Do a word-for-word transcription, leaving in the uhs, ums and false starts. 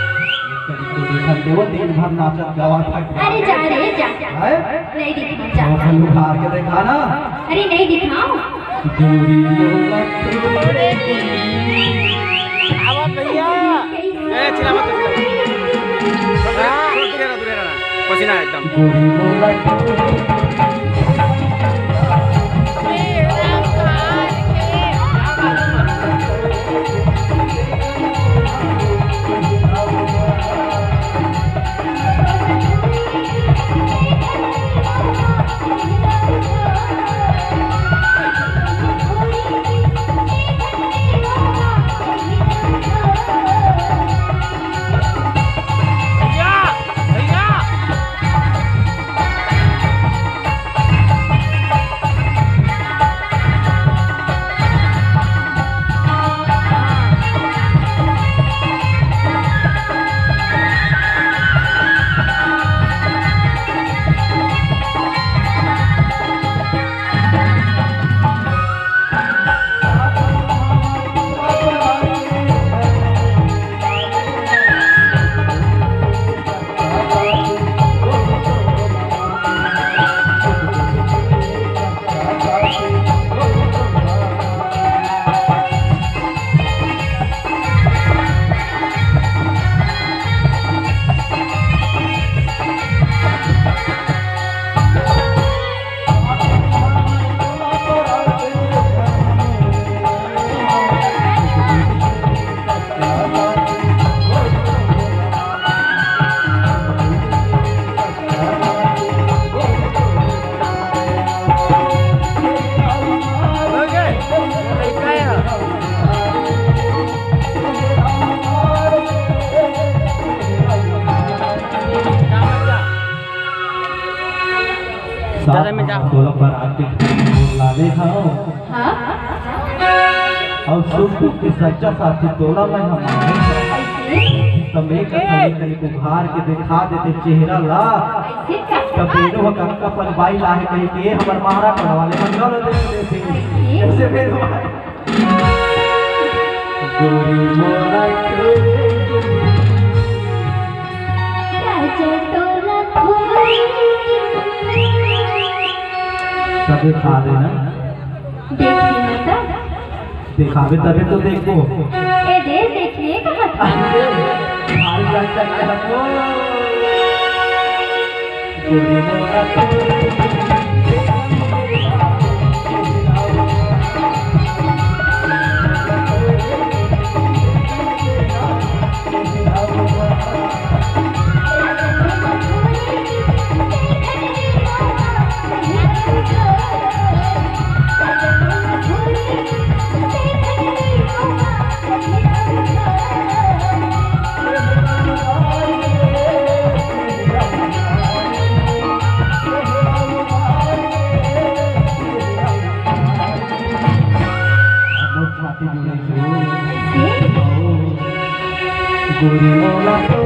देखत देवो दिन भर नाचत गावत है। अरे जा रे जा। हैं? नहीं दिखना, जा। अपन उखाड़ के देखा ना। अरे नहीं दिखाओ। दूरी बोला तोरे की। आवत भैया। ए, चिल्लावत, चिल्लावत। थोड़ा दूर रहा, दूर रहा। पसीना है एकदम। गोरी बोला तोरे की। ज्यादा में जा। तोला पर आके लाने खाओ। हाँ? अउ सुख दुख के सच्चा साथी तोला मैं ह माने। त मैं कथौं तनिक उघार के देखा देते चेहरा ला। त बेनो ह कक्का पन बाई ला हे कहि के हमर मारा टोला वाले मन ल देख लेते। ऐसे बेनो भाई। गोरी मोरा के तबे खा देना। देखी ना तब। दिखावे तबे तो देखबो। ए दे, देखिए कहाँ था? अरे, भारी लग सकता है तो। गोरी मोरा पूरी मोला तो